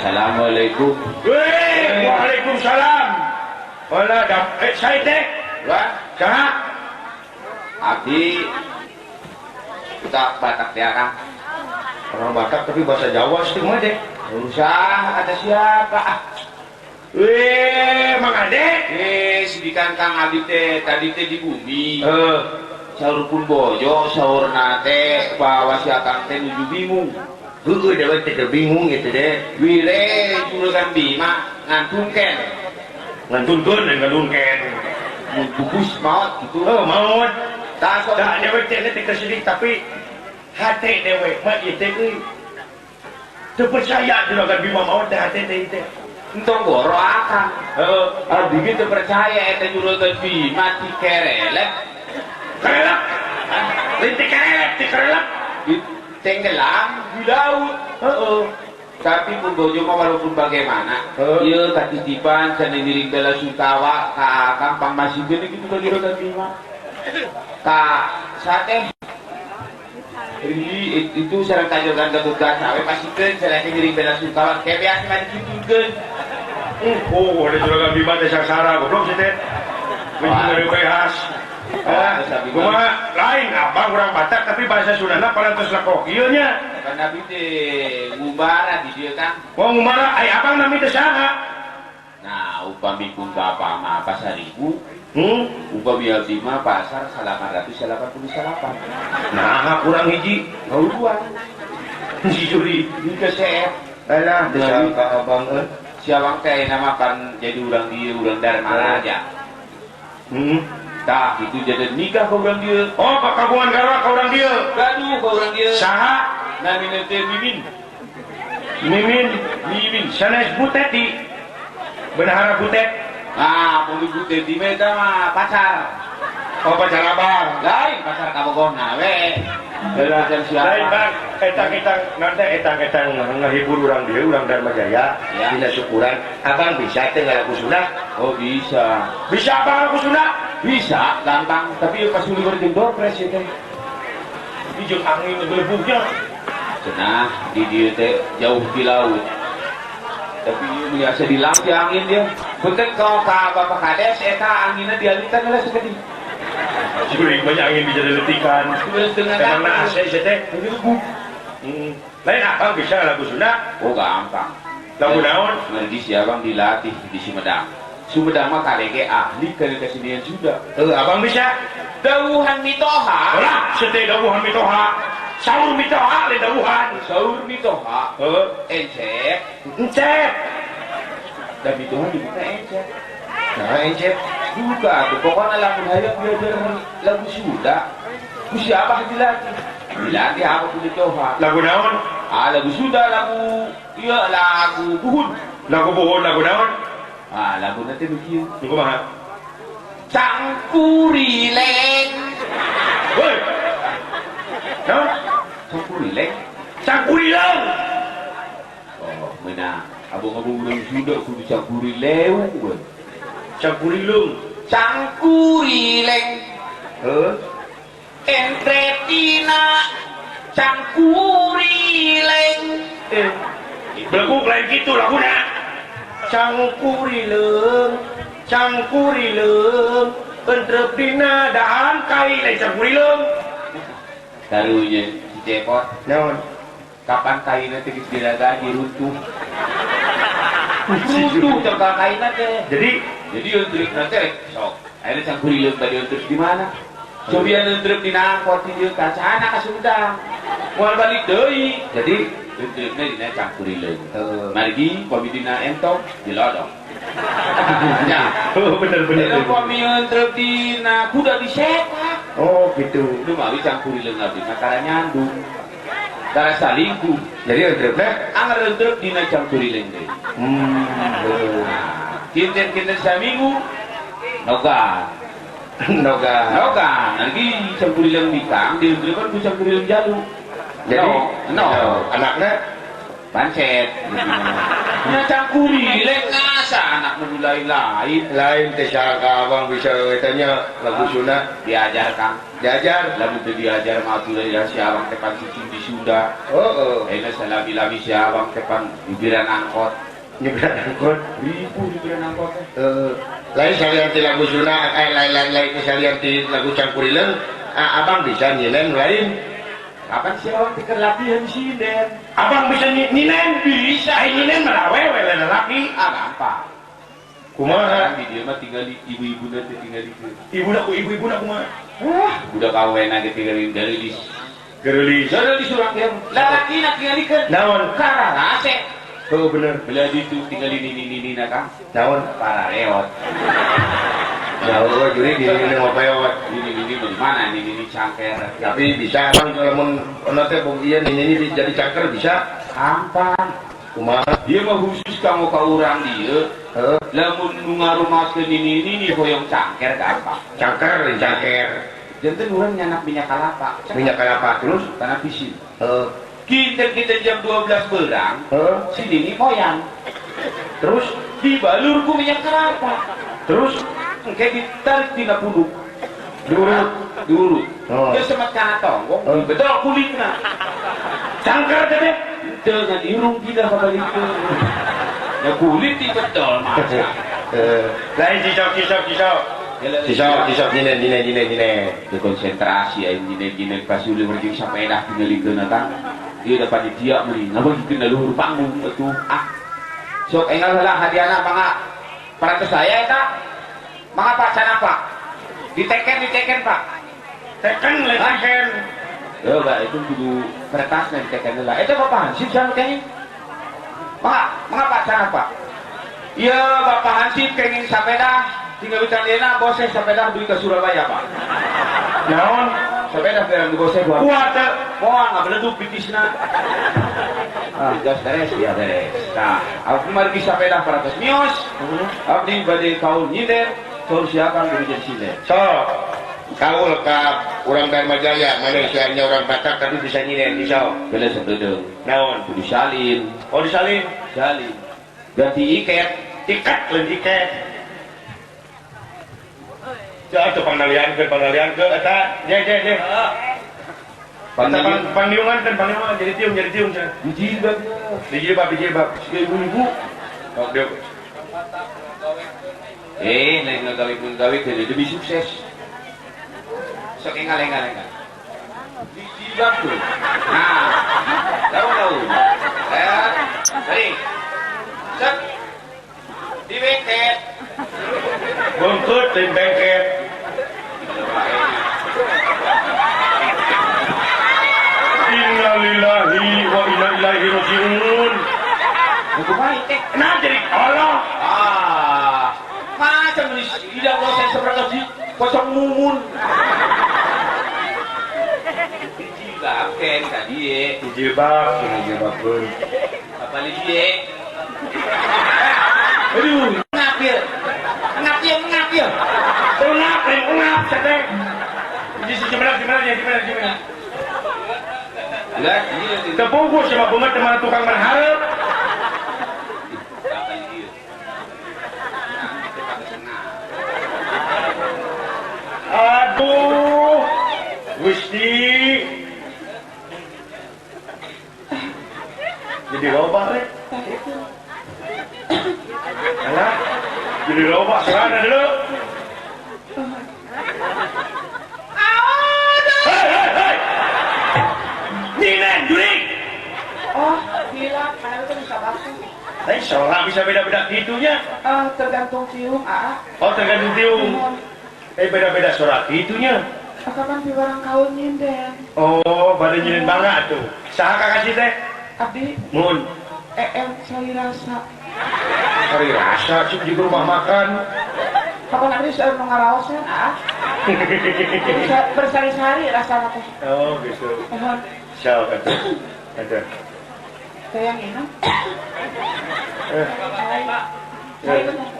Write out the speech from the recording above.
Assalamualaikum. Weh, waalaikumsalam. Wala dam saya teh. Wah, Saha? Abdi kita Batak ya, Kang. Orang Batak tapi bahasa Jawa sih mah deh. Usah ada siapa? Ah. Weh, Mang Ade. Sidikan Kang Abdi teh tadi teh di bumi. Eh, Saur pun bojo, saurna teh bahwa si Akang teh nuju bingung. Heueuh, dewek teh bingung gitu deh. Wire juragan Bima ngantunken. Ngantunkeun dan ngantunken. Mun bukus maot gitu. Oh, maot. Tah sok. Da dewek teh teh kesedih, tapi hate dewek mah ieu teh euy. Teu percaya juragan Bima maot teh hate teh teh. Entong goro Akang. Heeh. Abdi ge teu percaya eta juragan Bima ti kerelep. Kerelep. Lain ti kerelep, ti kerelep. Di tenggelam di laut. Heeh. Tapi pun bojo mah walaupun bagaimana, Heeh. ieu katitipan cenah ngiring bela sungkawa ka Akang pangmasikeun kitu ka juragan Bima. Ka sate Ri, itu sareng kajogan Gatot Kaca we pasikeun cenah ngiring bela sungkawa kayak biasa mah dikitukeun. Oh, ada juragan Bima teh sangsara goblok sih teh. Wah. Dari behas. Ah, kumaha lain abang urang Batak tapi bahasa Sundana parantos lekok ieu nya. Kan abdi teh ngumbara di dieu, Kang. Wong ngumbara ai abang nami teh saha? Nah, upami pun bapak mah pasar ibu, upami abdi mah pasar 889. Nah, kurang hiji. Dua. Si Juri. Di keset. Alah, teu sangka abang euy. Si abang teh nama kan jadi urang dieu, urang Darmaraja. Tah, itu jadi nikah ke urang dieu. Oh, kagungan garwa ka urang dieu. Gaduh ke urang dieu. Saha? Namina teh Mimin. Mimin. Mimin. Sanes Buteti. Bendahara Butet. Nah, pemi Buteti mah eta mah pacar. Oh, pacar abang. Lain pacar kabogona we. Lah, Pacar siapa? lain bang, etang-etang nanti etang-etang ngehibur urang dieu, urang Dharma Jaya, Ya. dina syukuran. Abang bisa teh ngalagu Sunda? Oh, bisa. Bisa abang lagu Sunda? Bisa, gampang. Tapi pas uliwer jeung doorprize ya teh. Di jeung angin gelebugnya. Cenah di dieu teh jauh di laut. Tapi ieu biasa di laut ya angin dia. Punten kalau ka Bapak Kades eta anginna dialihkan lah sakedik. Juring banyak angin bisa diletikan. Terus dengan Karena AC sih teh. Gelebug. Lain abang bisa lagu Sunda? Oh, gampang. Lagu naon? Mergi si abang dilatih di Sumedang. Sumedang mah KDG ahli kana kesenian Sunda. Eh, abang bisa? Dawuhan mitoha. Lah, sete dawuhan mitoha. Saur mitoha lain dawuhan. Saur mitoha. Heeh. Encep. Encep. Dan mitoha dibuka encep. Nah, encep. Buka tuh pokoknya lamun hayang belajar lagu Sunda. Ku siapa dilatih? Dilatih apa ku mitoha? Lagu naon? Ah, lagu Sunda, lagu iya lagu buhun. Lagu buhun, lagu naon? Ah, lagu nanti begitu. Niku mah. Cangkurileng. Woi. Naon? Cangkurileng. Cangkurileng. Oh, menang. Abang-abang urang Sunda kudu cangkurileu. We. Cangkurileng. Cangkurileng. Heuh. Entretina cangkurileng. Eh. Beleguk lain kitu laguna. Cangkurileng, cangkurileng, entrep dina dahan kai lain cangkurileng. Karunya si Cepot, Naon? Kapan kaina teh geus diragaji runtuh. Runtuh cangkal kaina teh. Jadi Jadi entrepna teh sok. Ayeuna cangkurileng bade entrep di mana? Cobian entrep dina angkot di dieu ka sana ka Sumedang. Moal balik deui. Jadi Entrepna dina cangkurileng. Heeh. Margi pami dina entong dilodong. Ya. Oh, bener bener. Eta pami entrep dina kuda disepak. Oh, gitu. Itu mawi cangkurileng abdi mah tara nyandung. Tara salingkuh. Jadi entrepna Anger entrep dina cangkurileng deui. Heuh. Kinten-kinten saminggu noga. Noga. Noga. Lagi cangkurileng bikang dientrepan ku cangkurileng jalu. Jadi no, no. Anaknya Pancet. Nya cangkurileng ngasep. Masa anak nu lain-lain? Lain teh sangka abang bisa tanya lagu Sunda. Diajar Kang. Diajar. Lamun teu diajar mah atuh ya si abang teh pan cicing di Sunda. Heeh. Ayeuna salami-lami si abang teh pan nyubiran angkot. Nyubiran angkot. Ribu nyubiran angkot teh. Heeh. Lain salian ti lagu Sunda, lain salian ti lagu Cangkurileung, abang bisa nyinen lain. Kapan sih abang pikir latihan sinden? Abang bisa nyinen? Bisa. Nyinen mah awewe lain laki. Ah gampang. Kumaha? Di dieu mah tinggal ibu-ibuna teh tinggal di dieu. Ibuna ku ibu-ibuna kumaha? Wah, budak awena ge tinggal geulis. Geulis. Geulis urang teh. Lalakina tingalikeun. Naon? Kararase. Heuh bener. Belah ditu tinggal ini na Kang. Naon? Parareot. Jauh juri gini ngopeot. Ini di mana? Ini cangker. Tapi bisa abang kalau mun ono teh ieu ini jadi cangker bisa. Gampang. Kumaha? Dia mah khusus kanggo ka urang dieu. Heeh. Lamun nu ngarumaskeun ini hoyong cangker gampang. Cangker lain cangker. Janten urang nyanak minyak kalapa. Minyak kalapa terus tanah pisin. Heeh. Kita jam 12 berang. Heeh. Si Nini moyang. Terus dibalur ku minyak kelapa. Terus engke ditarik tina punduk. Diurut, diurut. Oh. Dia semat kana tonggong, oh. Betul kulitna. Cangker teh. Teu ngan irung kita kabalikeun. Ya kulit dibedol masa. Lain sisok. Sisok nyinen. Dekonsentrasi aing nyinen pasti ulah berjing sapedah tingalikeun eta. Dia dapat didia meuli ngabagikeun luhur panggung atuh. Ah. Sok enggal heula hadiahna mangga. Parantos saya eta. Mangga Pak sana Pak. Diteken Pak. Teken lain teken. Heuh ba itu kudu kertasna diteken heula. Eta Bapak Hansip sana kenging. Mangga Pak sana Pak. Iya Bapak Hansip kenging sapeda tinggal hutan dena boseh sapeda duit ke Surabaya Pak. Naon? Sepeda berang di boseh gua. Kuat teu. Moal ngabeledug pitisna. Ah, gas beres ya beres. Nah, aku mari sepeda parantos mios. Abdi bade kaul nyinder. Kaul siapa kudu jadi sinden. So, kaul ka urang Dharma Jaya, Malaysia nya orang Batak tapi bisa nyinden bisa. Beres sabedeung. Naon? Kudu salin. Oh disalin. Salin. Ganti iket, ikat lain iket. Ya atuh pangnaliankeun eta je. Heeh. Pangliungan kan pangliungan jadi tiung cenah. Dijilbab. Dijilbab. Siga ibu-ibu. Sok dieu. Lain ngagawe jadi lebih sukses. Sok engal-engal. Dijilbab tuh. Nah, daun. Mari. Sok. Dibengket. Bengket lain bengket. Innalillahi wa inna ilaihi raji'un. Kumaha teh? Nah jadi Allah. Ah. Macam ni tidak dosen seberapa sih kosong mumun. Dijilbab ken tadi. Dijilbab pun. Apa lagi? Aduh, ngapir. Ngapir. Ungap sateh. Jadi gimana? Lah, ini tepungku sama bunga teman tukang berharap. Aduh, Gusti. Jadi loba rek. Alah, jadi loba sana dulu. Hei. Ninen, jurik. Oh, gila, mana itu bisa basuh. Tapi soalnya bisa beda-beda gitunya. Tergantung tiung, ah. Oh, tergantung tiung. Beda-beda suara gitunya. Kapan di barang kaul nyinden. Oh, pada nyinden banget tuh. Saha kakak sih teh? Abdi. Mun. Sari rasa. Sari rasa sih di rumah makan. Kapan abdi seueur nu ngaraosan, ah. Bersari-sari rasana teh. Oh, gitu. Siapa tuh? Ada. Teh yang enak. Saya benar.